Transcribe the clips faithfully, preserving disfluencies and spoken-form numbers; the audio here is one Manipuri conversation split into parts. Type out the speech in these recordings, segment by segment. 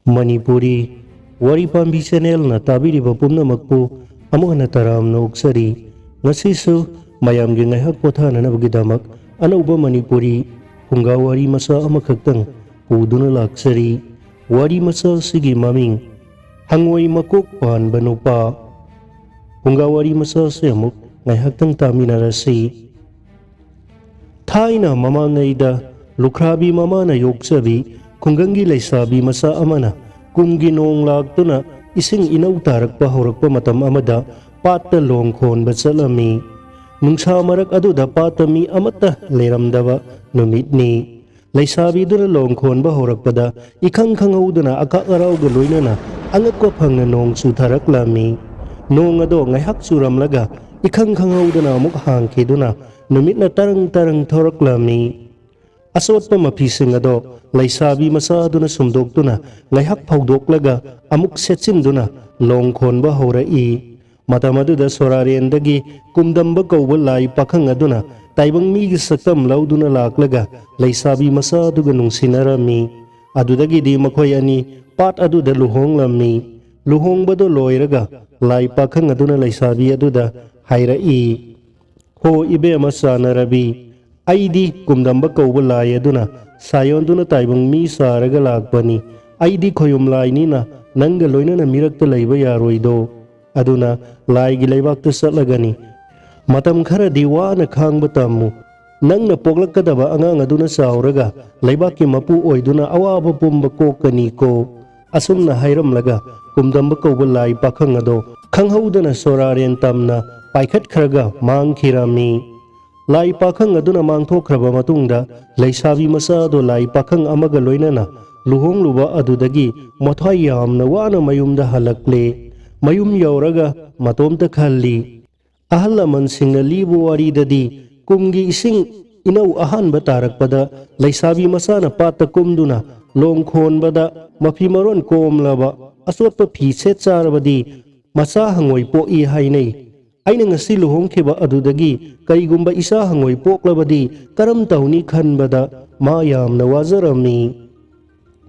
ꯃꯅꯤꯄꯨꯔꯤ ꯋꯥꯔꯤ ꯄꯥꯝꯕꯤ ꯆꯦꯅꯦꯜꯅ ꯇꯥꯕꯤꯔꯤꯕ ꯄꯨꯝꯅꯃꯛꯄꯨ ꯑꯃꯨꯛ ꯍꯟꯅ ꯇꯔꯥꯝꯅ ꯑꯣꯛꯆꯔꯤ꯫ ꯉꯁꯤꯁꯨ ꯃꯌꯥꯝꯒꯤ ꯉꯥꯏꯍꯥꯛ ꯄꯣꯊꯥꯅꯅꯕꯒꯤꯗꯃꯛ ꯑꯅꯧꯕ ꯃꯅꯤꯄꯨꯔꯤ ꯐꯨꯡꯒꯥ ꯋꯥꯔꯤ ꯃꯆꯥ ꯑꯃꯈꯛꯇꯪ ꯄꯨꯗꯨꯅ ꯂꯥꯛꯆꯔꯤ꯫ ꯋꯥꯔꯤ ꯃꯆꯥ ꯑꯁꯤꯒꯤ ꯃꯃꯤꯡ ꯍꯪꯉꯣꯏ ꯃꯀꯣꯛ ꯄꯥꯟꯕ ꯅꯨꯄꯥ꯫ ꯐꯨꯡꯒꯥ ꯋꯥꯔꯤ ꯃꯆꯥ ꯑꯁꯤ ꯑꯃꯨꯛ ꯉꯥꯏꯍꯥꯛꯇꯪ ꯇꯥꯃꯤꯟꯅꯔꯁꯤ꯫ ꯊꯥꯏꯅ ꯃꯃꯥꯡꯉꯩꯗ ꯂꯨꯈ꯭ꯔꯥꯕꯤ ꯃꯃꯥꯅ ꯌꯣꯛꯆꯕꯤ ꯈꯨꯡꯒꯪꯒꯤ ꯂꯩꯁꯥꯕꯤ ꯃꯆꯥ ꯑꯃꯅ ꯀꯨꯝꯒꯤ ꯅꯣꯡ ꯂꯥꯛꯇꯨꯅ ꯏꯁꯤꯡ ꯏꯅꯧ ꯇꯥꯔꯛꯄ ꯍꯧꯔꯛꯄ ꯃꯇꯝ ꯑꯃꯗ ꯄꯥꯠꯇ ꯂꯣꯡ ꯈꯣꯟꯕ ꯆꯠꯂꯝꯃꯤ꯫ ꯅꯨꯡꯁꯥ ꯃꯔꯛ ꯑꯗꯨꯗ ꯄꯥꯠꯇ ꯃꯤ ꯑꯃꯠꯇ ꯂꯩꯔꯝꯗꯕ ꯅꯨꯃꯤꯠꯅꯤ꯫ ꯂꯩꯁꯥꯕꯤꯗꯨꯅ ꯂꯣꯡ ꯈꯣꯟꯕ ꯍꯧꯔꯛꯄꯗ ꯏꯈꯪ ꯈꯪꯍꯧꯗꯅ ꯑꯀꯥꯛ ꯑꯔꯥꯎꯒ ꯂꯣꯏꯅꯅ ꯑꯉꯛꯄ ꯐꯪꯅ ꯅꯣꯡ ꯆꯨꯊꯔꯛꯂꯝꯃꯤ꯫ ꯅꯣꯡ ꯑꯗꯣ ꯉꯥꯏꯍꯥꯛ ꯆꯨꯔꯝꯂꯒ ꯏꯈꯪ ꯈꯪꯍꯧꯗꯅ ꯑꯃꯨꯛ ꯍꯥꯡꯈꯤꯗꯨꯅ ꯅꯨꯃꯤꯠꯅ ꯇꯔꯪ ꯇꯔꯪ ꯊꯣꯔꯛꯂꯝꯃꯤ꯫ ꯑꯆꯣꯠꯄ ꯃꯐꯤꯁꯤꯡ ꯑꯗꯣ ꯂꯩꯁꯥꯕꯤ ꯃꯆꯥꯗꯨꯅ ꯁꯨꯝꯗꯣꯛꯇꯨꯅ ꯉꯥꯏꯍꯥꯛ ꯐꯧꯗꯣꯛꯂꯒ ꯑꯃꯨꯛ ꯁꯦꯠꯆꯤꯟꯗꯨꯅ ꯂꯣꯡ ꯈꯣꯟꯕ ꯍꯧꯔꯛꯏ꯫ ꯃꯇꯝ ꯑꯗꯨꯗ ꯁꯣꯔꯥꯔꯦꯟꯗꯒꯤ ꯀꯨꯝꯗꯝꯕ ꯀꯧꯕ ꯂꯥꯏ ꯄꯥꯈꯪ ꯑꯗꯨꯅ ꯇꯥꯏꯕꯪ ꯃꯤꯒꯤ ꯁꯛꯇꯝ ꯂꯧꯗꯨꯅ ꯂꯥꯛꯂꯒ ꯂꯩꯁꯥꯕꯤ ꯃꯆꯥꯗꯨꯒ ꯅꯨꯡꯁꯤꯅꯔꯝꯃꯤ꯫ ꯑꯗꯨꯗꯒꯤꯗꯤ ꯃꯈꯣꯏ ꯑꯅꯤ ꯄꯥꯠ ꯑꯗꯨꯗ ꯂꯨꯍꯣꯡꯂꯝꯃꯤ꯫ ꯂꯨꯍꯣꯡꯕꯗꯨ ꯂꯣꯏꯔꯒ ꯂꯥꯏ ꯄꯥꯈꯪ ꯑꯗꯨꯅ ꯂꯩꯁꯥꯕꯤ ꯑꯗꯨꯗ ꯍꯥꯏꯔꯛꯏ, "ꯍꯣ ꯏꯕꯦꯝꯃ ꯆꯥꯟꯅꯔꯕꯤ, ꯑꯩꯗꯤ ꯀꯨꯝꯗꯝꯕ ꯀꯧꯕ ꯂꯥꯏ ꯑꯗꯨꯅ ꯁꯥꯌꯣꯟꯗꯨꯅ ꯇꯥꯏꯕꯪ ꯃꯤ ꯁꯥꯔꯒ ꯂꯥꯛꯄꯅꯤ꯫ ꯑꯩꯗꯤ ꯈꯣꯌꯨꯝ ꯂꯥꯏꯅꯤꯅ ꯅꯪꯒ ꯂꯣꯏꯅꯅ ꯃꯤꯔꯛꯇ ꯂꯩꯕ ꯌꯥꯔꯣꯏꯗꯣ꯫ ꯑꯗꯨꯅ ꯂꯥꯏꯒꯤ ꯂꯩꯕꯥꯛꯇ ꯆꯠꯂꯒꯅꯤ꯫ ꯃꯇꯝ ꯈꯔꯗꯤ ꯋꯥꯅ ꯈꯥꯡꯕ ꯇꯝꯃꯨ꯫ ꯅꯪꯅ ꯄꯣꯛꯂꯛꯀꯗꯕ ꯑꯉꯥꯡ ꯑꯗꯨꯅ ꯆꯥꯎꯔꯒ ꯂꯩꯕꯥꯛꯀꯤ ꯃꯄꯨ ꯑꯣꯏꯗꯨꯅ ꯑꯋꯥꯕ ꯄꯨꯝꯕ ꯀꯣꯛꯀꯅꯤꯀꯣ"꯫ ꯑꯁꯨꯝꯅ ꯍꯥꯏꯔꯝꯂꯒ ꯀꯨꯝꯗꯝꯕ ꯀꯧꯕ ꯂꯥꯏ ꯄꯥꯈꯪ ꯑꯗꯣ ꯈꯪꯍꯧꯗꯅ ꯁꯣꯔꯥꯔꯦꯟ ꯇꯝꯅ ꯄꯥꯏꯈꯠꯈ꯭ꯔꯒ ꯃꯥꯡꯈꯤꯔꯝꯃꯤ꯫ ꯂꯥꯏ ꯄꯥꯈꯪ ꯑꯗꯨꯅ ꯃꯥꯡꯊꯣꯛꯈ꯭ꯔꯕ ꯃꯇꯨꯡꯗ ꯂꯩꯁꯥꯕꯤ ꯃꯆꯥ ꯑꯗꯣ ꯂꯥꯏ ꯄꯥꯈꯪ ꯑꯃꯒ ꯂꯣꯏꯅꯅ ꯂꯨꯍꯣꯡꯂꯨꯕ ꯑꯗꯨꯗꯒꯤ ꯃꯊ꯭ꯋꯥꯏ ꯌꯥꯝꯅ ꯋꯥꯅ ꯃꯌꯨꯝꯗ ꯍꯜꯂꯛꯂꯦ꯫ ꯃꯌꯨꯝ ꯌꯧꯔꯒ ꯃꯇꯣꯝꯇ ꯈꯜꯂꯤ꯫ ꯑꯍꯜ ꯂꯃꯟꯁꯤꯡꯅ ꯂꯤꯕ ꯋꯥꯔꯤꯗꯗꯤ ꯀꯨꯝꯒꯤ ꯏꯁꯤꯡ ꯏꯅꯧ ꯑꯍꯥꯟꯕ ꯇꯥꯔꯛꯄꯗ ꯂꯩꯁꯥꯕꯤ ꯃꯆꯥꯅ ꯄꯥꯠꯇ ꯀꯨꯝꯗꯨꯅ ꯂꯣꯡ ꯈꯣꯟꯕꯗ ꯃꯐꯤ ꯃꯔꯣꯟ ꯀꯣꯝꯂꯕ ꯑꯆꯣꯠꯄ ꯐꯤ ꯁꯦꯠ ꯆꯥꯔꯕꯗꯤ ꯃꯆꯥ ꯍꯪꯉꯣꯏ ꯄꯣꯛꯏ ꯍꯥꯏꯅꯩ꯫ ꯑꯩꯅ ꯉꯁꯤ ꯂꯨꯍꯣꯡꯈꯤꯕ ꯑꯗꯨꯗꯒꯤ ꯀꯔꯤꯒꯨꯝꯕ ꯏꯆꯥ ꯍꯪꯉꯣꯏ ꯄꯣꯛꯂꯕꯗꯤ ꯀꯔꯝ ꯇꯧꯅꯤ ꯈꯟꯕꯗ ꯃꯥ ꯌꯥꯝꯅ ꯋꯥꯖꯔꯝꯃꯤ꯫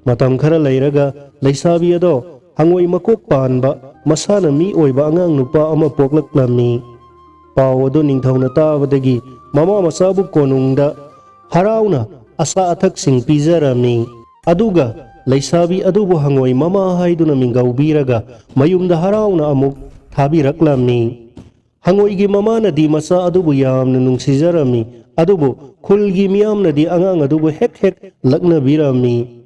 ꯃꯇꯝ ꯈꯔ ꯂꯩꯔꯒ ꯂꯩꯁꯥꯕꯤ ꯑꯗꯣ ꯍꯪꯉꯣꯏ ꯃꯀꯣꯛ ꯄꯥꯟꯕ, ꯃꯁꯥꯅ ꯃꯤ ꯑꯣꯏꯕ ꯑꯉꯥꯡ ꯅꯨꯄꯥ ꯑꯃ ꯄꯣꯛꯂꯛꯂꯝꯃꯤ꯫ ꯄꯥꯎ ꯑꯗꯨ ꯅꯤꯡꯊꯧꯅ ꯇꯥꯕꯗꯒꯤ ꯃꯃꯥ ꯃꯆꯥꯕꯨ ꯀꯣꯅꯨꯡꯗ ꯍꯔꯥꯎꯅ ꯑꯆꯥ ꯑꯊꯛꯁꯤꯡ ꯄꯤꯖꯔꯝꯃꯤ꯫ ꯑꯗꯨꯒ ꯂꯩꯁꯥꯕꯤ ꯑꯗꯨꯕꯨ ꯍꯪꯉꯣꯏ ꯃꯃꯥ ꯍꯥꯏꯗꯨꯅ ꯃꯤꯡꯒꯧꯕꯤꯔꯒ ꯃꯌꯨꯝꯗ ꯍꯔꯥꯎꯅ ꯑꯃꯨꯛ ꯊꯥꯕꯤꯔꯛꯂꯝꯃꯤ꯫ ꯍꯪꯉꯣꯏꯒꯤ ꯃꯃꯥꯅꯗꯤ ꯃꯆꯥ ꯑꯗꯨꯕꯨ ꯌꯥꯝꯅ ꯅꯨꯡꯁꯤꯖꯔꯝꯃꯤ, ꯑꯗꯨꯕꯨ ꯈꯨꯜꯒꯤ ꯃꯤꯌꯥꯝꯅꯗꯤ ꯑꯉꯥꯡ ꯑꯗꯨꯕꯨ ꯍꯦꯛ ꯍꯦꯛ ꯂꯛꯅꯕꯤꯔꯝꯃꯤ꯫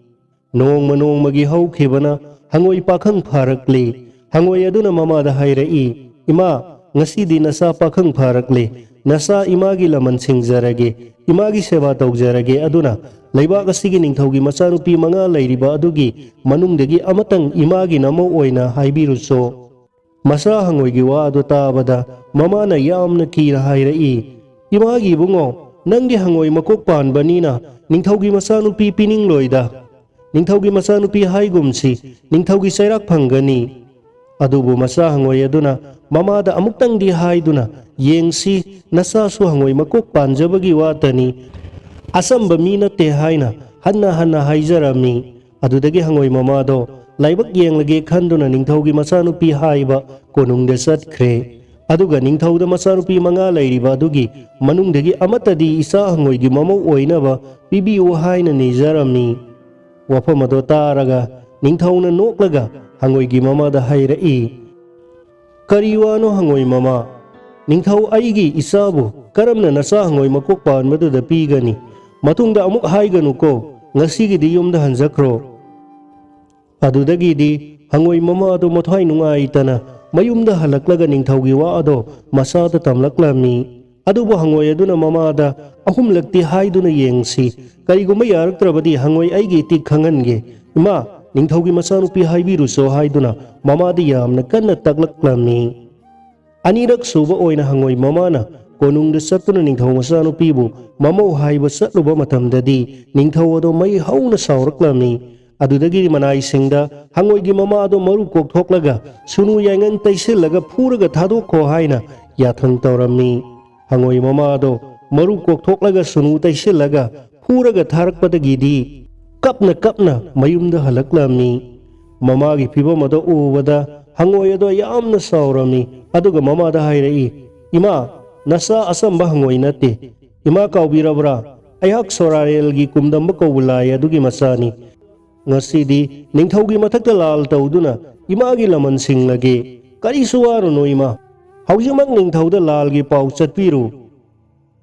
ꯅꯣꯡꯃ ꯅꯣꯡꯃꯒꯤ ꯍꯧꯈꯤꯕꯅ ꯍꯪꯉꯣꯏ ꯄꯥꯈꯪ ꯐꯥꯔꯛꯂꯤ꯫ ꯍꯪꯉꯣꯏ ꯑꯗꯨꯅ ꯃꯃꯥꯗ ꯍꯥꯏꯔꯛꯏ, "ꯏꯃꯥ, ꯉꯁꯤꯗꯤ ꯅꯆꯥ ꯄꯥꯈꯪ ꯐꯥꯔꯛꯂꯦ꯫ ꯅꯆꯥ ꯏꯃꯥꯒꯤ ꯂꯃꯟ ꯁꯤꯡꯖꯔꯒꯦ, ꯏꯃꯥꯒꯤ ꯁꯦꯕꯥ ꯇꯧꯖꯔꯒꯦ꯫ ꯑꯗꯨꯅ ꯂꯩꯕꯥꯛ ꯑꯁꯤꯒꯤ ꯅꯤꯡꯊꯧꯒꯤ ꯃꯆꯥꯅꯨꯄꯤ ꯃꯉꯥ ꯂꯩꯔꯤꯕ ꯑꯗꯨꯒꯤ ꯃꯅꯨꯡꯗꯒꯤ ꯑꯃꯇꯪ ꯏꯃꯥꯒꯤ ꯅꯃꯧ ꯑꯣꯏꯅ ꯍꯥꯏꯕꯤꯔꯨꯆꯣ꯫" ꯃꯆꯥ ꯍꯪꯉꯣꯏꯒꯤ ꯋꯥ ꯑꯗꯨ ꯇꯥꯕꯗ ꯃꯃꯥꯅ ꯌꯥꯝꯅ ꯀꯤꯅ ꯍꯥꯏꯔꯛꯏ, "ꯏꯃꯥꯒꯤ ꯏꯕꯨꯡꯉꯣ, ꯅꯪꯗꯤ ꯍꯪꯉꯣꯏ ꯃꯀꯣꯛ ꯄꯥꯟꯕꯅꯤꯅ ꯅꯤꯡꯊꯧꯒꯤ ꯃꯆꯥꯅꯨꯄꯤ ꯄꯤꯅꯤꯡꯂꯣꯏꯗ꯫ ꯅꯤꯡꯊꯧꯒꯤ ꯃꯆꯥꯅꯨꯄꯤ ꯍꯥꯏꯒꯨꯝꯁꯤ, ꯅꯤꯡꯊꯧꯒꯤ ꯆꯩꯔꯥꯛ ꯐꯪꯒꯅꯤ꯫" ꯑꯗꯨꯕꯨ ꯃꯆꯥ ꯍꯪꯉꯣꯏ ꯑꯗꯨꯅ ꯃꯃꯥꯗ ꯑꯃꯨꯛꯇꯪꯗꯤ ꯍꯥꯏꯗꯨꯅ, "ꯌꯦꯡꯁꯤ, ꯅꯆꯥꯁꯨ ꯍꯪꯉꯣꯏ ꯃꯀꯣꯛ ꯄꯥꯟꯖꯕꯒꯤ ꯋꯥꯇꯅꯤ, ꯑꯆꯝꯕ ꯃꯤ ꯅꯠꯇꯦ" ꯍꯥꯏꯅ ꯍꯟꯅ ꯍꯟꯅ ꯍꯥꯏꯖꯔꯝꯃꯤ꯫ ꯑꯗꯨꯗꯒꯤ ꯍꯪꯉꯣꯏ ꯃꯃꯥꯗꯣ ꯂꯥꯏꯕꯛ ꯌꯦꯡꯂꯒꯦ ꯈꯟꯗꯨꯅ ꯅꯤꯡꯊꯧꯒꯤ ꯃꯆꯥꯅꯨꯄꯤ ꯍꯥꯏꯕ ꯀꯣꯅꯨꯡꯗ ꯆꯠꯈ꯭ꯔꯦ꯫ ꯑꯗꯨꯒ ꯅꯤꯡꯊꯧꯗ ꯃꯆꯥꯅꯨꯄꯤ ꯃꯉꯥ ꯂꯩꯔꯤꯕ ꯑꯗꯨꯒꯤ ꯃꯅꯨꯡꯗꯒꯤ ꯑꯃꯠꯇꯗꯤ ꯏꯆꯥ ꯍꯪꯉꯣꯏꯒꯤ ꯃꯃꯧ ꯑꯣꯏꯅꯕ ꯄꯤꯕꯤꯌꯨ ꯍꯥꯏꯅ ꯅꯤꯖꯔꯝꯃꯤ꯫ ꯋꯥꯐꯝ ꯑꯗꯣ ꯇꯥꯔꯒ ꯅꯤꯡꯊꯧꯅ ꯅꯣꯛꯂꯒ ꯍꯪꯉꯣꯏꯒꯤ ꯃꯃꯥꯗ ꯍꯥꯏꯔꯛꯏ, "ꯀꯔꯤ ꯋꯥꯅꯣ ꯍꯪꯉꯣꯏ ꯃꯃꯥ? ꯅꯤꯡꯊꯧ ꯑꯩꯒꯤ ꯏꯆꯥꯕꯨ ꯀꯔꯝꯅ ꯅꯆꯥ ꯍꯪꯉꯣꯏ ꯃꯀꯣꯛ ꯄꯥꯟꯕꯗꯨꯗ ꯄꯤꯒꯅꯤ? ꯃꯇꯨꯡꯗ ꯑꯃꯨꯛ ꯍꯥꯏꯒꯅꯨꯀꯣ, ꯉꯁꯤꯒꯤꯗꯤ ꯌꯨꯝꯗ ꯍꯟꯖꯈ꯭ꯔꯣ꯫" ꯑꯗꯨꯗꯒꯤꯗꯤ ꯍꯪꯉꯣꯏ ꯃꯃꯥꯗꯣ ꯃꯊ꯭ꯋꯥꯏ ꯅꯨꯡꯉꯥꯏꯇꯅ ꯃꯌꯨꯝꯗ ꯍꯜꯂꯛꯂꯒ ꯅꯤꯡꯊꯧꯒꯤ ꯋꯥ ꯑꯗꯣ ꯃꯆꯥꯗ ꯇꯝꯂꯛꯂꯝꯃꯤ꯫ ꯑꯗꯨꯕꯨ ꯍꯪꯉꯣꯏ ꯑꯗꯨꯅ ꯃꯃꯥꯗ ꯑꯍꯨꯝꯂꯛꯇꯤ ꯍꯥꯏꯗꯨꯅ ꯌꯦꯡꯁꯤ, ꯀꯔꯤꯒꯨꯝꯕ ꯌꯥꯔꯛꯇ꯭ꯔꯕꯗꯤ ꯍꯪꯉꯣꯏ ꯑꯩꯒꯤ ꯏꯇꯤꯛ ꯈꯪꯍꯟꯒꯦ꯫ "ꯏꯃꯥ, ꯅꯤꯡꯊꯧꯒꯤ ꯃꯆꯥꯅꯨꯄꯤ ꯍꯥꯏꯕꯤꯔꯨꯆꯣ" ꯍꯥꯏꯗꯨꯅ ꯃꯃꯥꯗ ꯌꯥꯝꯅ ꯀꯟꯅ ꯇꯥꯛꯂꯛꯂꯝꯃꯤ꯫ ꯑꯅꯤꯔꯛ ꯁꯨꯕ ꯑꯣꯏꯅ ꯍꯪꯉꯣꯏ ꯃꯃꯥꯅ ꯀꯣꯅꯨꯡꯗ ꯆꯠꯇꯨꯅ ꯅꯤꯡꯊꯧ ꯃꯆꯥꯅꯨꯄꯤꯕꯨ ꯃꯃꯧ ꯍꯥꯏꯕ ꯆꯠꯂꯨꯕ ꯃꯇꯝꯗꯗꯤ ꯅꯤꯡꯊꯧ ꯑꯗꯣ ꯃꯩ ꯍꯧꯅ ꯁꯥꯎꯔꯛꯂꯝꯃꯤ꯫ ꯑꯗꯨꯗꯒꯤ ꯃꯅꯥꯏꯁꯤꯡꯗ ꯍꯪꯉꯣꯏꯒꯤ ꯃꯃꯥ ꯑꯗꯣ ꯃꯔꯨ ꯀꯣꯛꯊꯣꯛꯂꯒ ꯁꯨꯅꯨ ꯌꯥꯏꯉꯪ ꯇꯩꯁꯤꯜꯂꯒ ꯐꯨꯔꯒ ꯊꯥꯗꯣꯛꯈꯣ ꯍꯥꯏꯅ ꯌꯥꯊꯪ ꯇꯧꯔꯝꯃꯤ꯫ ꯍꯪꯉꯣꯏ ꯃꯃꯥ ꯑꯗꯣ ꯃꯔꯨ ꯀꯣꯛꯊꯣꯛꯂꯒ ꯁꯨꯅꯨ ꯇꯩꯁꯤꯜꯂꯒ ꯐꯨꯔꯒ ꯊꯥꯔꯛꯄꯗꯒꯤꯗꯤ ꯀꯞꯅ ꯀꯞꯅ ꯃꯌꯨꯝꯗ ꯍꯜꯂꯛꯂꯝꯃꯤ꯫ ꯃꯃꯥꯒꯤ ꯐꯤꯕꯝ ꯑꯗꯨ ꯎꯕꯗ ꯍꯪꯉꯣꯏ ꯑꯗꯣ ꯌꯥꯝꯅ ꯁꯥꯎꯔꯝꯃꯤ꯫ ꯑꯗꯨꯒ ꯃꯃꯥꯗ ꯍꯥꯏꯔꯛꯏ, "ꯏꯃꯥ, ꯅꯆꯥ ꯑꯆꯝꯕ ꯍꯪꯉꯣꯏ ꯅꯠꯇꯦ꯫ ꯏꯃꯥ ꯀꯥꯎꯕꯤꯔꯕ꯭ꯔꯥ? ꯑꯩꯍꯥꯛ ꯁꯣꯔꯥꯔꯦꯜꯒꯤ ꯀꯨꯝꯗꯝꯕ ꯀꯧꯕ ꯂꯥꯏ ꯑꯗꯨꯒꯤ ꯃꯆꯥꯅꯤ꯫ ꯉꯁꯤꯗꯤ ꯅꯤꯡꯊꯧꯒꯤ ꯃꯊꯛꯇ ꯂꯥꯜ ꯇꯧꯗꯨꯅ ꯏꯃꯥꯒꯤ ꯂꯃꯟ ꯁꯤꯡꯂꯒꯦ꯫ ꯀꯔꯤꯁꯨ ꯋꯥꯔꯨꯅꯨ ꯏꯃꯥ꯫ ꯍꯧꯖꯤꯛꯃꯛ ꯅꯤꯡꯊꯧꯗ ꯂꯥꯜꯒꯤ ꯄꯥꯎ ꯆꯠꯄꯤꯔꯨ꯫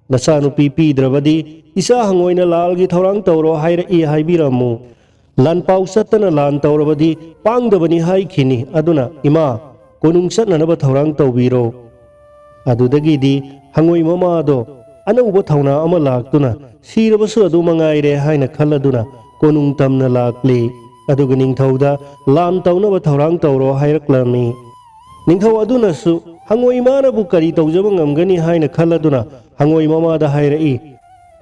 ꯅꯆꯥꯅꯨꯄꯤ ꯄꯤꯗ꯭ꯔꯕꯗꯤ ꯏꯆꯥ ꯍꯪꯉꯣꯏꯅ ꯂꯥꯜꯒꯤ ꯊꯧꯔꯥꯡ ꯇꯧꯔꯣ ꯍꯥꯏꯔꯛꯏ ꯍꯥꯏꯕꯤꯔꯝꯃꯨ꯫ ꯂꯥꯟꯄꯥꯎ ꯆꯠꯇꯅ ꯂꯥꯟ ꯇꯧꯔꯕꯗꯤ ꯄꯥꯡꯗꯕꯅꯤ ꯍꯥꯏꯈꯤꯅꯤ꯫ ꯑꯗꯨꯅ ꯏꯃꯥ, ꯀꯣꯅꯨꯡ ꯆꯠꯅꯅꯕ ꯊꯧꯔꯥꯡ ꯇꯧꯕꯤꯔꯣ꯫" ꯑꯗꯨꯗꯒꯤꯗꯤ ꯍꯪꯉꯣꯏ ꯃꯃꯥꯗꯣ ꯑꯅꯧꯕ ꯊꯧꯅꯥ ꯑꯃ ꯂꯥꯛꯇꯨꯅ ꯁꯤꯔꯕꯁꯨ ꯑꯗꯨ ꯃꯉꯥꯏꯔꯦ ꯍꯥꯏꯅ ꯈꯜꯂꯗꯨꯅ ꯀꯣꯅꯨꯡ ꯇꯝꯅ ꯂꯥꯛꯂꯤ꯫ ꯑꯗꯨꯒ ꯅꯤꯡꯊꯧꯗ ꯂꯥꯟ ꯇꯧꯅꯕ ꯊꯧꯔꯥꯡ ꯇꯧꯔꯣ ꯍꯥꯏꯔꯛꯂꯝꯃꯤ꯫ ꯅꯤꯡꯊꯧ ꯑꯗꯨꯅꯁꯨ ꯍꯪꯉꯣꯏ ꯃꯥꯅꯕꯨ ꯀꯔꯤ ꯇꯧꯖꯕ ꯉꯝꯒꯅꯤ ꯍꯥꯏꯅ ꯈꯜꯂꯗꯨꯅ ꯍꯪꯉꯣꯏ ꯃꯃꯥꯗ ꯍꯥꯏꯔꯛꯏ,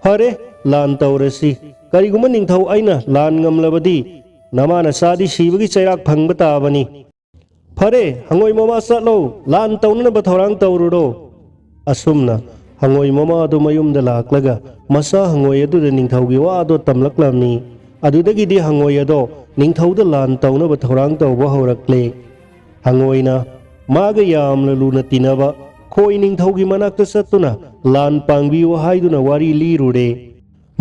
"ꯐꯔꯦ, ꯂꯥꯟ ꯇꯧꯔꯁꯤ꯫ ꯀꯔꯤꯒꯨꯝꯕ ꯅꯤꯡꯊꯧ ꯑꯩꯅ ꯂꯥꯟ ꯉꯝꯂꯕꯗꯤ ꯅꯃꯥ ꯅꯆꯥꯗꯤ ꯁꯤꯕꯒꯤ ꯆꯩꯔꯥꯛ ꯐꯪꯕ ꯇꯥꯕꯅꯤ꯫ ꯐꯔꯦ, ꯍꯪꯉꯣꯏ ꯃꯃꯥ ꯆꯠꯂꯣ, ꯂꯥꯟ ꯇꯧꯅꯅꯕ ꯊꯧꯔꯥꯡ ꯇꯧꯔꯨꯔꯣ꯫" ꯑꯁꯨꯝꯅ ꯍꯪꯉꯣꯏ ꯃꯃꯥ ꯑꯗꯨ ꯃꯌꯨꯝꯗ ꯂꯥꯛꯂꯒ ꯃꯆꯥ ꯍꯪꯉꯣꯏ ꯑꯗꯨꯗ ꯅꯤꯡꯊꯧꯒꯤ ꯋꯥ ꯑꯗꯣ ꯇꯝꯂꯛꯂꯝꯃꯤ꯫ ꯑꯗꯨꯗꯒꯤꯗꯤ ꯍꯪꯉꯣꯏ ꯑꯗꯣ ꯅꯤꯡꯊꯧꯗ ꯂꯥꯟ ꯇꯧꯅꯕ ꯊꯧꯔꯥꯡ ꯇꯧꯕ ꯍꯧꯔꯛꯂꯦ꯫ ꯍꯪꯉꯣꯏꯅ ꯃꯥꯒ ꯌꯥꯝꯅ ꯂꯨꯅ ꯇꯤꯟꯅꯕ ꯈꯣꯏ ꯅꯤꯡꯊꯧꯒꯤ ꯃꯅꯥꯛꯇ ꯆꯠꯇꯨꯅ ꯂꯥꯟ ꯄꯥꯡꯕꯤꯌꯨ ꯍꯥꯏꯗꯨꯅ ꯋꯥꯔꯤ ꯂꯤꯔꯨꯔꯦ꯫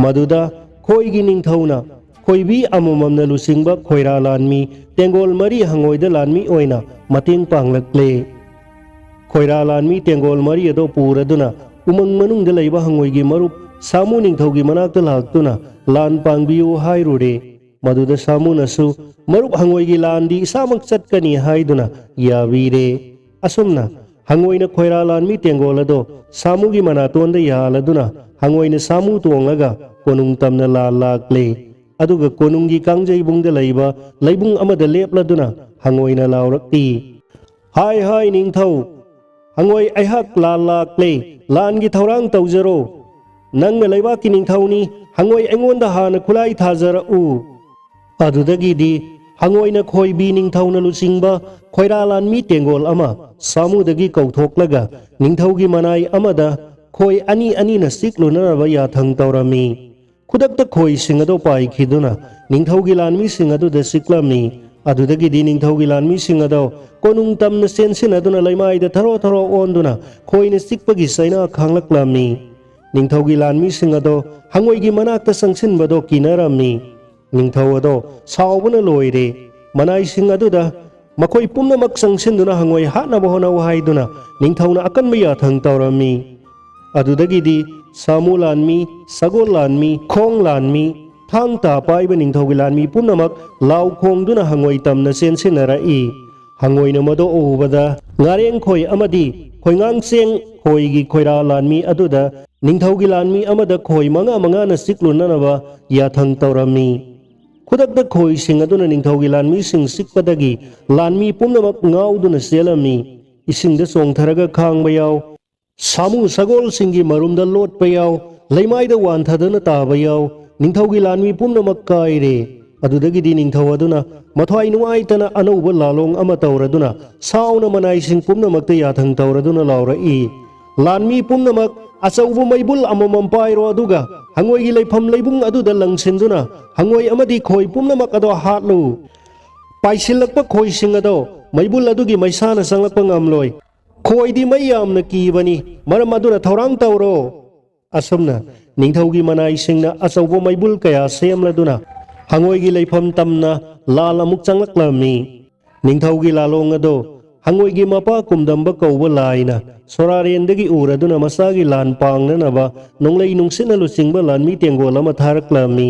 ꯃꯗꯨꯗ ꯈꯣꯏꯒꯤ ꯅꯤꯡꯊꯧꯅ ꯈꯣꯏꯕꯤ ꯑꯃꯃꯝꯅ ꯂꯨꯆꯤꯡꯕ ꯈꯣꯏꯔꯥ ꯂꯥꯟꯃꯤ ꯇꯦꯡꯒꯣꯜ ꯃꯔꯤ ꯍꯪꯉꯣꯏꯗ ꯂꯥꯟꯃꯤ ꯑꯣꯏꯅ ꯃꯇꯦꯡ ꯄꯥꯡꯂꯛꯂꯦ꯫ ꯈꯣꯏꯔꯥ ꯂꯥꯟꯃꯤ ꯇꯦꯡꯒꯣꯜ ꯃꯔꯤ ꯑꯗꯨ ꯄꯨꯔꯗꯨꯅ ꯎꯃꯪ ꯃꯅꯨꯡꯗ ꯂꯩꯕ ꯍꯪꯉꯣꯏꯒꯤ ꯃꯔꯨꯞ ꯁꯥꯃꯨ ꯅꯤꯡꯊꯧꯒꯤ ꯃꯅꯥꯛꯇ ꯂꯥꯛꯇꯨꯅ ꯂꯥꯟ ꯄꯥꯡꯕꯤꯌꯨ ꯍꯥꯏꯔꯨꯔꯦ꯫ ꯃꯗꯨꯗ ꯁꯥꯃꯨꯅꯁꯨ, "ꯃꯔꯨꯞ ꯍꯪꯉꯣꯏꯒꯤ ꯂꯥꯟꯗꯤ ꯏꯁꯥꯃꯛ ꯆꯠꯀꯅꯤ" ꯍꯥꯏꯗꯨꯅ ꯌꯥꯕꯤꯔꯦ꯫ ꯑꯁꯨꯝꯅ ꯍꯪꯉꯣꯏꯅ ꯈꯣꯏꯔꯥ ꯂꯥꯟꯃꯤ ꯇꯦꯡꯒꯣꯜ ꯑꯗꯣ ꯁꯥꯃꯨꯒꯤ ꯃꯅꯥꯇꯣꯟꯗ ꯌꯥꯜꯂꯗꯨꯅ ꯍꯪꯉꯣꯏꯅ ꯁꯥꯃꯨ ꯇꯣꯡꯂꯒ ꯀꯣꯅꯨꯡ ꯇꯝꯅ ꯂꯥꯜ ꯂꯥꯛꯂꯦ꯫ ꯑꯗꯨꯒ ꯀꯣꯅꯨꯡꯒꯤ ꯀꯥꯡꯖꯩꯕꯨꯡꯗ ꯂꯩꯕ ꯂꯩꯕꯨꯡ ꯑꯃꯗ ꯂꯦꯞꯂꯗꯨꯅ ꯍꯪꯉꯣꯏꯅ ꯂꯥꯎꯔꯛꯏ, "ꯍꯥꯏ ꯍꯥꯏ ꯅꯤꯡꯊꯧ, ꯍꯪꯉꯣꯏ ꯑꯩꯍꯥꯛ ꯂꯥꯟ ꯂꯥꯛꯂꯦ, ꯂꯥꯟꯒꯤ ꯊꯧꯔꯥꯡ ꯇꯧꯖꯔꯣ꯫ ꯅꯪꯅ ꯂꯩꯕꯥꯛꯀꯤ ꯅꯤꯡꯊꯧꯅꯤ, ꯍꯪꯉꯣꯏ ꯑꯩꯉꯣꯟꯗ ꯍꯥꯟꯅ ꯈꯨꯠꯂꯥꯏ ꯊꯥꯖꯔꯛꯎ꯫" ꯑꯗꯨꯗꯒꯤꯗꯤ ꯍꯪꯉꯣꯏꯅ ꯈꯣꯏꯕꯤ ꯅꯤꯡꯊꯧꯅ ꯂꯨꯆꯤꯡꯕ ꯈꯣꯏꯔꯥ ꯂꯥꯟꯃꯤ ꯇꯦꯡꯒꯣꯜ ꯑꯃ ꯁꯥꯃꯨꯗꯒꯤ ꯀꯧꯊꯣꯛꯂꯒ ꯅꯤꯡꯊꯧꯒꯤ ꯃꯅꯥꯏ ꯑꯃꯗ ꯈꯣꯏ ꯑꯅꯤ ꯑꯅꯤꯅ ꯆꯤꯛꯂꯨꯅꯅꯕ ꯌꯥꯊꯪ ꯇꯧꯔꯝꯃꯤ꯫ ꯈꯨꯗꯛꯇ ꯈꯣꯏꯁꯤꯡ ꯑꯗꯨ ꯄꯥꯏꯈꯤꯗꯨꯅ ꯅꯤꯡꯊꯧꯒꯤ ꯂꯥꯟꯃꯤꯁꯤꯡ ꯑꯗꯨꯗ ꯆꯤꯛꯂꯝꯃꯤ꯫ ꯑꯗꯨꯗꯒꯤꯗꯤ ꯅꯤꯡꯊꯧꯒꯤ ꯂꯥꯟꯃꯤꯁꯤꯡ ꯑꯗꯨ ꯀꯣꯅꯨꯡ ꯇꯝꯅ ꯆꯦꯟꯁꯤꯟꯅꯗꯨꯅ ꯂꯩꯃꯥꯏꯗ ꯊꯔꯣ ꯊꯔꯣ ꯑꯣꯟꯗꯨꯅ ꯈꯣꯏꯅ ꯆꯤꯛꯄꯒꯤ ꯆꯩꯅꯥ ꯈꯥꯡꯂꯛꯂꯝꯃꯤ꯫ ꯅꯤꯡꯊꯧꯒꯤ ꯂꯥꯟꯃꯤꯁꯤꯡ ꯑꯗꯣ ꯍꯪꯉꯣꯏꯒꯤ ꯃꯅꯥꯛꯇ ꯆꯪꯁꯤꯟꯕꯗꯣ ꯀꯤꯅꯔꯝꯃꯤ꯫ ꯅꯤꯡꯊꯧ ꯑꯗꯣ ꯁꯥꯎꯕꯅ ꯂꯣꯏꯔꯦ꯫ ꯃꯅꯥꯏꯁꯤꯡ ꯑꯗꯨꯗ ꯃꯈꯣꯏ ꯄꯨꯝꯅꯃꯛ ꯆꯪꯁꯤꯟꯗꯨꯅ ꯍꯪꯉꯣꯏ ꯍꯥꯠꯅꯕ ꯍꯣꯠꯅꯧ ꯍꯥꯏꯗꯨꯅ ꯅꯤꯡꯊꯧꯅ ꯑꯀꯟꯕ ꯌꯥꯊꯪ ꯇꯧꯔꯝꯃꯤ꯫ ꯑꯗꯨꯗꯒꯤꯗꯤ ꯁꯥꯃꯨ ꯂꯥꯟꯃꯤ, ꯁꯒꯣꯜ ꯂꯥꯟꯃꯤ, ꯈꯣꯡ ꯂꯥꯟꯃꯤ, ꯊꯥꯡ ꯇꯥ ꯄꯥꯏꯕ ꯅꯤꯡꯊꯧꯒꯤ ꯂꯥꯟꯃꯤ ꯄꯨꯝꯅꯃꯛ ꯂꯥꯎ ꯈꯣꯡꯗꯨꯅ ꯍꯪꯉꯣꯏ ꯇꯝꯅ ꯆꯦꯟꯁꯤꯟꯅꯔꯛꯏ꯫ ꯍꯪꯉꯣꯏꯅ ꯃꯗꯨ ꯎꯕꯗ ꯉꯥꯔꯦꯡꯈꯣꯏ ꯑꯃꯗꯤ ꯈꯣꯏꯉꯥꯡꯆꯦꯡ ꯈꯣꯏꯒꯤ ꯈꯣꯏꯔꯥ ꯂꯥꯟꯃꯤ ꯑꯗꯨꯗ ꯅꯤꯡꯊꯧꯒꯤ ꯂꯥꯟꯃꯤ ꯑꯃꯗ ꯈꯣꯏ ꯃꯉꯥ ꯃꯉꯥꯅ ꯆꯤꯛꯂꯨꯅꯅꯕ ꯌꯥꯊꯪ ꯇꯧꯔꯝꯃꯤ꯫ ꯈꯨꯗꯛꯇ ꯈꯣꯏꯁꯤꯡ ꯑꯗꯨꯅ ꯅꯤꯡꯊꯧꯒꯤ ꯂꯥꯟꯃꯤꯁꯤꯡ ꯆꯤꯛꯄꯗꯒꯤ ꯂꯥꯟꯃꯤ ꯄꯨꯝꯅꯃꯛ ꯉꯥꯎꯗꯨꯅ ꯆꯦꯜꯂꯝꯃꯤ꯫ ꯏꯁꯤꯡꯗ ꯆꯣꯡꯊꯔꯒ ꯈꯥꯡꯕ ꯌꯥꯎ, ꯁꯥꯃꯨ ꯁꯒꯣꯜꯁꯤꯡꯒꯤ ꯃꯔꯨꯝꯗ ꯂꯣꯠꯄ ꯌꯥꯎ, ꯂꯩꯃꯥꯏꯗ ꯋꯥꯟꯊꯗꯨꯅ ꯇꯥꯕ ꯌꯥꯎ, ꯅꯤꯡꯊꯧꯒꯤ ꯂꯥꯟꯃꯤ ꯄꯨꯝꯅꯃꯛ ꯀꯥꯏꯔꯦ꯫ ꯑꯗꯨꯗꯒꯤꯗꯤ ꯅꯤꯡꯊꯧ ꯑꯗꯨꯅ ꯃꯊ꯭ꯋꯥꯏ ꯅꯨꯡꯉꯥꯏꯇꯅ ꯑꯅꯧꯕ ꯂꯥꯂꯣꯡ ꯑꯃ ꯇꯧꯔꯗꯨꯅ ꯁꯥꯎꯅ ꯃꯅꯥꯏꯁꯤꯡ ꯄꯨꯝꯅꯃꯛꯇ ꯌꯥꯊꯪ ꯇꯧꯔꯗꯨꯅ ꯂꯥꯎꯔꯛꯏ, "ꯂꯥꯟꯃꯤ ꯄꯨꯝꯅꯃꯛ ꯑꯆꯧꯕ ꯃꯩꯕꯨꯜ ꯑꯃꯃꯝ ꯄꯥꯏꯔꯣ, ꯑꯗꯨꯒ ꯍꯪꯉꯣꯏꯒꯤ ꯂꯩꯐꯝ ꯂꯩꯕꯨꯡ ꯑꯗꯨꯗ ꯂꯪꯁꯤꯟꯗꯨꯅ ꯍꯪꯉꯣꯏ ꯑꯃꯗꯤ ꯈꯣꯏ ꯄꯨꯝꯅꯃꯛ ꯑꯗꯣ ꯍꯥꯠꯂꯨ꯫ ꯄꯥꯏꯁꯤꯜꯂꯛꯄ ꯈꯣꯏꯁꯤꯡ ꯑꯗꯣ ꯃꯩꯕꯨꯜ ꯑꯗꯨꯒꯤ ꯃꯩꯁꯥꯅ ꯆꯪꯂꯛꯄ ꯉꯝꯂꯣꯏ꯫ ꯈꯣꯏꯗꯤ ꯃꯩ ꯌꯥꯝꯅ ꯀꯤꯕꯅꯤ, ꯃꯔꯝ ꯑꯗꯨꯅ ꯊꯧꯔꯥꯡ ꯇꯧꯔꯣ"꯫ ꯑꯁꯨꯝꯅ ꯅꯤꯡꯊꯧꯒꯤ ꯃꯅꯥꯏꯁꯤꯡꯅ ꯑꯆꯧꯕ ꯃꯩꯕꯨꯜ ꯀꯌꯥ ꯁꯦꯝꯂꯗꯨꯅ ꯍꯪꯉꯣꯏꯒꯤ ꯂꯩꯐꯝ ꯇꯝꯅ ꯂꯥꯜ ꯑꯃꯨꯛ ꯆꯪꯂꯛꯂꯝꯃꯤ꯫ ꯅꯤꯡꯊꯧꯒꯤ ꯂꯥꯂꯣꯡ ꯑꯗꯣ ꯍꯪꯉꯣꯏꯒꯤ ꯃꯄꯥ ꯀꯨꯝꯗꯝꯕ ꯀꯧꯕ ꯂꯥꯏꯅ ꯁꯣꯔꯥꯔꯦꯟꯗꯒꯤ ꯎꯔꯗꯨꯅ ꯃꯁꯥꯒꯤ ꯂꯥꯟ ꯄꯥꯡꯅꯅꯕ ꯅꯣꯡꯂꯩ ꯅꯨꯡꯁꯤꯠꯅ ꯂꯨꯆꯤꯡꯕ ꯂꯥꯟꯃꯤ ꯇꯦꯡꯒꯣꯜ ꯑꯃ ꯊꯥꯔꯛꯂꯝꯃꯤ꯫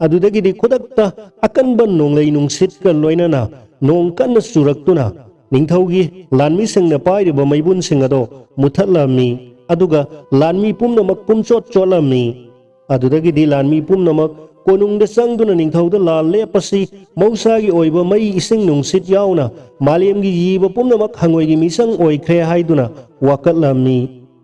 ꯑꯗꯨꯗꯒꯤꯗꯤ ꯈꯨꯗꯛꯇ ꯑꯀꯟꯕ ꯅꯣꯡꯂꯩ ꯅꯨꯡꯁꯤꯠꯀ ꯂꯣꯏꯅꯅ ꯅꯣꯡ ꯀꯟꯅ ꯆꯨꯔꯛꯇꯨꯅ ꯅꯤꯡꯊꯧꯒꯤ ꯂꯥꯟꯃꯤꯁꯤꯡꯅ ꯄꯥꯏꯔꯤꯕ ꯃꯩꯕꯨꯟꯁꯤꯡ ꯑꯗꯣ ꯃꯨꯊꯠꯂꯝꯃꯤ꯫ ꯑꯗꯨꯒ ꯂꯥꯟꯃꯤ ꯄꯨꯝꯅꯃꯛ ꯄꯨꯝꯆꯣꯠ ꯆꯣꯠꯂꯝꯃꯤ꯫ ꯑꯗꯨꯗꯒꯤꯗꯤ ꯂꯥꯟꯃꯤ ꯄꯨꯝꯅꯃꯛ ꯀꯣꯅꯨꯡꯗ ꯆꯪꯗꯨꯅ ꯅꯤꯡꯊꯧꯗ ꯂꯥꯜ ꯂꯦꯞꯄꯁꯤ, ꯃꯍꯧꯁꯥꯒꯤ ꯑꯣꯏꯕ ꯃꯩ, ꯏꯁꯤꯡ, ꯅꯨꯡꯁꯤꯠ ꯌꯥꯎꯅ ꯃꯥꯂꯦꯝꯒꯤ ꯖꯤꯕ ꯄꯨꯝꯅꯃꯛ ꯍꯪꯉꯣꯏꯒꯤ ꯃꯤꯁꯪ ꯑꯣꯏꯈ꯭ꯔꯦ ꯍꯥꯏꯗꯨꯅ ꯋꯥꯀꯠꯂꯝꯃꯤ꯫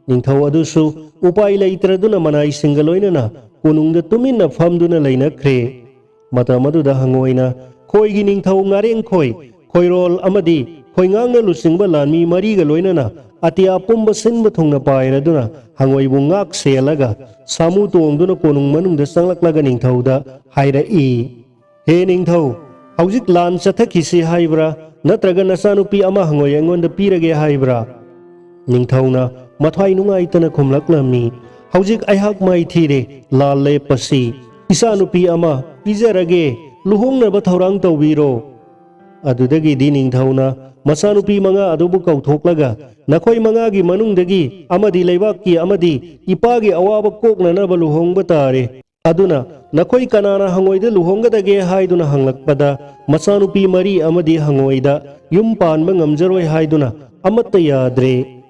ꯅꯤꯡꯊꯧ ꯑꯗꯨꯁꯨ ꯎꯄꯥꯏ ꯂꯩꯇ꯭ꯔꯗꯨꯅ ꯃꯅꯥꯏꯁꯤꯡꯒ ꯂꯣꯏꯅꯅ ꯀꯣꯅꯨꯡꯗ ꯇꯨꯃꯤꯟꯅ ꯐꯝꯗꯨꯅ ꯂꯩꯅꯈ꯭ꯔꯦ꯫ ꯃꯇꯝ ꯑꯗꯨꯗ ꯍꯪꯉꯣꯏꯅ ꯈꯣꯏꯒꯤ ꯅꯤꯡꯊꯧ ꯉꯥꯔꯦꯡꯈꯣꯏ, ꯈꯣꯏꯔꯣꯜ ꯑꯃꯗꯤ ꯈꯣꯏꯉꯥꯡꯅ ꯂꯨꯆꯤꯡꯕ ꯂꯥꯟꯃꯤ ꯃꯔꯤꯒ ꯂꯣꯏꯅꯅ ꯑꯇꯤꯌꯥ ꯄꯨꯝꯕ ꯁꯤꯟꯕ ꯊꯨꯡꯅ ꯄꯥꯏꯔꯗꯨꯅ ꯍꯪꯉꯣꯏꯕꯨ ꯉꯥꯛ ꯁꯦꯜꯂꯒ ꯁꯥꯃꯨ ꯇꯣꯡꯗꯨꯅ ꯀꯣꯅꯨꯡ ꯃꯅꯨꯡꯗ ꯆꯪꯂꯛꯂꯒ ꯅꯤꯡꯊꯧꯗ ꯍꯥꯏꯔꯛꯏ, "ꯍꯦ ꯅꯤꯡꯊꯧ, ꯍꯧꯖꯤꯛ ꯂꯥꯟ ꯆꯠꯊꯈꯤꯁꯤ ꯍꯥꯏꯕ꯭ꯔꯥ, ꯅꯠꯇ꯭ꯔꯒ ꯅꯆꯥꯅꯨꯄꯤ ꯑꯃ ꯍꯪꯉꯣꯏ ꯑꯩꯉꯣꯟꯗ ꯄꯤꯔꯒꯦ ꯍꯥꯏꯕ꯭ꯔꯥ?" ꯅꯤꯡꯊꯧꯅ ꯃꯊ꯭ꯋꯥꯏ ꯅꯨꯡꯉꯥꯏꯇꯅ ꯈꯨꯝꯂꯛꯂꯝꯃꯤ, "ꯍꯧꯖꯤꯛ ꯑꯩꯍꯥꯛ ꯃꯥꯏꯊꯤꯔꯦ, ꯂꯥꯜ ꯂꯦꯞꯄꯁꯤ꯫ ꯏꯆꯥꯅꯨꯄꯤ ꯑꯃ ꯄꯤꯖꯔꯒꯦ, ꯂꯨꯍꯣꯡꯅꯕ ꯊꯧꯔꯥꯡ ꯇꯧꯕꯤꯔꯣ"꯫ ꯑꯗꯨꯗꯒꯤꯗꯤ ꯅꯤꯡꯊꯧꯅ ꯃꯆꯥꯅꯨꯄꯤ ꯃꯉꯥ ꯑꯗꯨꯕꯨ ꯀꯧꯊꯣꯛꯂꯒ, "ꯅꯈꯣꯏ ꯃꯉꯥꯒꯤ ꯃꯅꯨꯡꯗꯒꯤ ꯑꯃꯗꯤ ꯂꯩꯕꯥꯛꯀꯤ ꯑꯃꯗꯤ ꯏꯄꯥꯒꯤ ꯑꯋꯥꯕ ꯀꯣꯛꯅꯅꯕ ꯂꯨꯍꯣꯡꯕ ꯇꯥꯔꯦ꯫ ꯑꯗꯨꯅ ꯅꯈꯣꯏ ꯀꯅꯥꯅ ꯍꯪꯉꯣꯏꯗ ꯂꯨꯍꯣꯡꯒꯗꯒꯦ?" ꯍꯥꯏꯗꯨꯅ ꯍꯪꯂꯛꯄꯗ, ꯃꯆꯥꯅꯨꯄꯤ ꯃꯔꯤ ꯑꯃꯗꯤ ꯍꯪꯉꯣꯏꯗ ꯌꯨꯝ ꯄꯥꯟꯕ ꯉꯝꯖꯔꯣꯏ ꯍꯥꯏꯗꯨꯅ ꯑꯃꯠꯇ ꯌꯥꯗ꯭ꯔꯦ꯫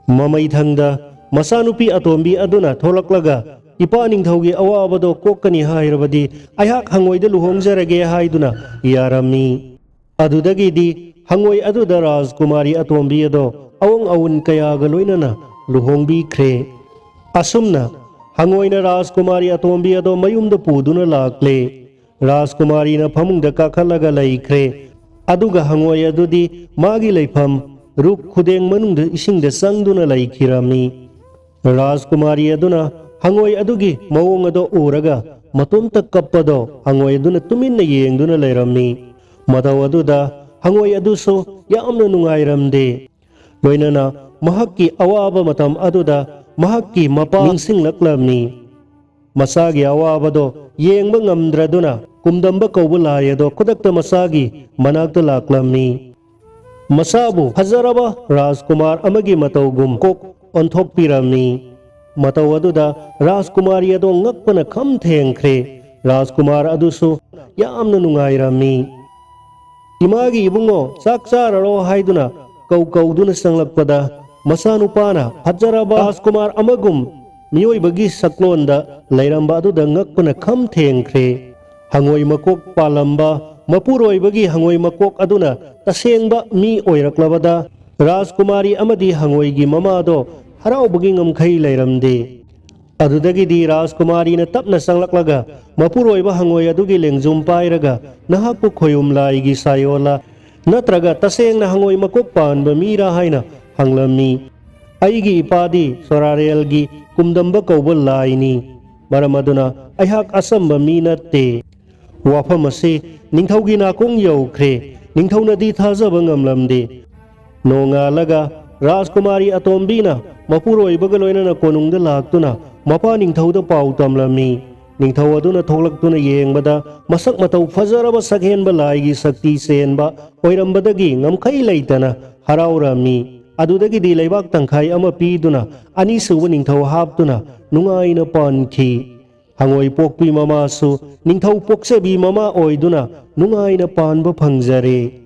ꯃꯃꯩꯊꯪꯗ ꯃꯆꯥꯅꯨꯄꯤ ꯑꯇꯣꯝꯕꯤ ꯑꯗꯨꯅ ꯊꯣꯛꯂꯛꯂꯒ, "ꯏꯄꯥ ꯅꯤꯡꯊꯧꯒꯤ ꯑꯋꯥꯕꯗꯣ ꯀꯣꯛꯀꯅꯤ ꯍꯥꯏꯔꯕꯗꯤ ꯑꯩꯍꯥꯛ ꯍꯪꯉꯣꯏꯗ ꯂꯨꯍꯣꯡꯖꯔꯒꯦ" ꯍꯥꯏꯗꯨꯅ ꯌꯥꯔꯝꯃꯤ꯫ ꯑꯗꯨꯗꯒꯤꯗꯤ ꯍꯪꯉꯣꯏ ꯑꯗꯨꯗ ꯔꯥꯖꯀꯨꯃꯥꯔꯤ ꯑꯇꯣꯝꯕꯤ ꯑꯗꯣ ꯑꯋꯣꯡ ꯑꯋꯨꯟ ꯀꯌꯥꯒ ꯂꯣꯏꯅꯅ ꯂꯨꯍꯣꯡꯕꯤꯈ꯭ꯔꯦ꯫ ꯑꯁꯨꯝꯅ ꯍꯪꯉꯣꯏꯅ ꯔꯥꯖꯀꯨꯃꯥꯔꯤ ꯑꯇꯣꯝꯕꯤ ꯑꯗꯣ ꯃꯌꯨꯝꯗ ꯄꯨꯗꯨꯅ ꯂꯥꯛꯂꯦ꯫ ꯔꯥꯖꯀꯨꯃꯥꯔꯤꯅ ꯐꯃꯨꯡꯗ ꯀꯥꯈꯠꯂꯒ ꯂꯩꯈ꯭ꯔꯦ꯫ ꯑꯗꯨꯒ ꯍꯪꯉꯣꯏ ꯑꯗꯨꯗꯤ ꯃꯥꯒꯤ ꯂꯩꯐꯝ ꯔꯨꯛ ꯈꯨꯗꯦꯡ ꯃꯅꯨꯡꯗ ꯏꯁꯤꯡꯗ ꯆꯪꯗꯨꯅ ꯂꯩꯈꯤꯔꯝꯃꯤ꯫ ꯔꯥꯖꯀꯨꯃꯥꯔꯤ ꯑꯗꯨꯅ ꯍꯪꯉꯣꯏ ꯑꯗꯨꯒꯤ ꯃꯑꯣꯡ ꯑꯗꯣ ꯎꯔꯒ ꯃꯇꯣꯝꯇ ꯀꯞꯄꯗꯣ ꯍꯪꯉꯣꯏ ꯑꯗꯨꯅ ꯇꯨꯃꯤꯟꯅ ꯌꯦꯡꯗꯨꯅ ꯂꯩꯔꯝꯃꯤ꯫ ꯃꯇꯧ ꯑꯗꯨꯗ ꯍꯪꯉꯣꯏ ꯑꯗꯨꯁꯨ ꯌꯥꯝꯅ ꯅꯨꯡꯉꯥꯏꯔꯝꯗꯦ꯫ ꯂꯣꯏꯅꯅ ꯃꯍꯥꯛꯀꯤ ꯑꯋꯥꯕ ꯃꯇꯝ ꯑꯗꯨꯗ ꯃꯍꯥꯛꯀꯤ ꯃꯄꯥ ꯅꯤꯡꯁꯤꯡꯂꯛꯂꯝꯃꯤ꯫ ꯃꯆꯥꯒꯤ ꯑꯋꯥꯕꯗꯣ ꯌꯦꯡꯕ ꯉꯝꯗ꯭ꯔꯗꯨꯅ ꯀꯨꯝꯗꯝꯕ ꯀꯧꯕ ꯂꯥꯏ ꯑꯗꯣ ꯈꯨꯗꯛꯇ ꯃꯆꯥꯒꯤ ꯃꯅꯥꯛꯇ ꯂꯥꯛꯂꯝꯃꯤ꯫ ꯃꯆꯥꯕꯨ ꯐꯖꯔꯕ ꯔꯥꯖꯀꯨꯃꯥꯔ ꯑꯃꯒꯤ ꯃꯇꯧꯒꯨꯝ ꯀꯣꯛ ꯑꯣꯟꯊꯣꯛꯄꯤꯔꯝꯃꯤ꯫ ꯃꯇꯧ ꯑꯗꯨꯗ ꯔꯥꯖꯀꯨꯃꯥꯔꯤ ꯑꯗꯣ ꯉꯛꯄꯅ ꯈꯝ ꯊꯦꯡꯈ꯭ꯔꯦ꯫ ꯔꯥꯖꯀꯨꯃꯥꯔ ꯑꯗꯨꯁꯨ ꯌꯥꯝꯅ ꯅꯨꯡꯉꯥꯏꯔꯝꯃꯤ꯫ "ꯏꯃꯥꯒꯤ ꯏꯕꯨꯡꯉꯣ, ꯆꯥꯛ ꯆꯥꯔꯔꯣ?" ꯍꯥꯏꯗꯨꯅ ꯀꯧ ꯀꯧꯗꯨꯅ ꯆꯪꯂꯛꯄꯗ, ꯃꯆꯥꯅꯨꯄꯥꯅ ꯐꯖꯔꯕ ꯔꯥꯖꯀꯨꯃꯥꯔ ꯑꯃꯒꯨꯝ ꯃꯤꯑꯣꯏꯕꯒꯤ ꯁꯛꯂꯣꯟꯗ ꯂꯩꯔꯝꯕ ꯑꯗꯨꯗ ꯉꯛꯄꯅ ꯈꯝ ꯊꯦꯡꯈ꯭ꯔꯦ꯫ ꯍꯪꯉꯣꯏ ꯃꯀꯣꯛ ꯄꯥꯜꯂꯝꯕ ꯃꯄꯨꯔꯣꯏꯕꯒꯤ ꯍꯪꯉꯣꯏ ꯃꯀꯣꯛ ꯑꯗꯨꯅ ꯇꯁꯦꯡꯕ ꯃꯤ ꯑꯣꯏꯔꯛꯂꯕꯗ, ꯔꯥꯖꯀꯨꯃꯥꯔꯤ ꯑꯃꯗꯤ ꯍꯪꯉꯣꯏꯒꯤ ꯃꯃꯥꯗꯣ ꯍꯔꯥꯎꯕꯒꯤ ꯉꯝꯈꯩ ꯂꯩꯔꯝꯗꯦ꯫ ꯑꯗꯨꯗꯒꯤꯗꯤ ꯔꯥꯖꯀꯨꯃꯥꯔꯤꯅ ꯇꯞꯅ ꯆꯪꯂꯛꯂꯒ ꯃꯄꯨꯔꯣꯏꯕ ꯍꯪꯉꯣꯏ ꯑꯗꯨꯒꯤ ꯂꯦꯡꯖꯨꯝ ꯄꯥꯏꯔꯒ, "ꯅꯍꯥꯛꯄꯨ ꯈꯣꯌꯨꯝ ꯂꯥꯏꯒꯤ ꯁꯥꯌꯣꯜꯂ ꯅꯠꯇ꯭ꯔꯒ ꯇꯁꯦꯡꯅ ꯍꯪꯉꯣꯏ ꯃꯀꯣꯛ ꯄꯥꯟꯕ ꯃꯤꯔꯥ ꯍꯥꯏꯅ ꯍꯪꯂꯝꯃꯤ꯫ ꯑꯩꯒꯤ ꯏꯄꯥꯗꯤ ꯁꯣꯔꯥꯔꯦꯜꯒꯤ ꯀꯨꯝꯗꯝꯕ ꯀꯧꯕ ꯂꯥꯏꯅꯤ꯫ ꯃꯔꯝ ꯑꯗꯨꯅ ꯑꯩꯍꯥꯛ ꯑꯆꯝꯕ ꯃꯤ ꯅꯠꯇꯦ꯫ ꯋꯥꯐꯝ ꯑꯁꯤ ꯅꯤꯡꯊꯧꯒꯤ ꯅꯥꯀꯣꯡ ꯌꯧꯈ꯭ꯔꯦ꯫ ꯅꯤꯡꯊꯧꯅꯗꯤ ꯊꯥꯖꯕ ꯉꯝꯂꯝꯗꯦ꯫ ꯅꯣꯡꯉꯥꯜꯂꯒ ꯔꯥꯖꯀꯨꯃꯥꯔꯤ ꯑꯇꯣꯝꯕꯤꯅ ꯃꯄꯨꯔꯣꯏꯕꯒ ꯂꯣꯏꯅꯅ ꯀꯣꯅꯨꯡꯗ ꯂꯥꯛꯇꯨꯅ ꯃꯄꯥ ꯅꯤꯡꯊꯧꯗ ꯄꯥꯎ ꯇꯝꯂꯝꯃꯤ꯫ ꯅꯤꯡꯊꯧ ꯑꯗꯨꯅ ꯊꯣꯛꯂꯛꯇꯨꯅ ꯌꯦꯡꯕꯗ ꯃꯁꯛ ꯃꯇꯧ ꯐꯖꯔꯕ ꯁꯛꯍꯦꯟꯕ ꯂꯥꯏꯒꯤ ꯁꯛꯇꯤ ꯆꯦꯟꯕ ꯑꯣꯏꯔꯝꯕꯗꯒꯤ ꯉꯝꯈꯩ ꯂꯩꯇꯅ ꯍꯔꯥꯎꯔꯝꯃꯤ꯫ ꯑꯗꯨꯗꯒꯤꯗꯤ ꯂꯩꯕꯥꯛ ꯇꯪꯈꯥꯏ ꯑꯃ ꯄꯤꯗꯨꯅ ꯑꯅꯤꯁꯨꯕ ꯅꯤꯡꯊꯧ ꯍꯥꯞꯇꯨꯅ ꯅꯨꯡꯉꯥꯏꯅ ꯄꯥꯟꯈꯤ꯫ ꯍꯪꯉꯣꯏ ꯄꯣꯛꯄꯤ ꯃꯃꯥꯁꯨ ꯅꯤꯡꯊꯧ ꯄꯣꯛꯆꯕꯤ ꯃꯃꯥ ꯑꯣꯏꯗꯨꯅ ꯅꯨꯡꯉꯥꯏꯅ ꯄꯥꯟꯕ ꯐꯪꯖꯔꯦ꯫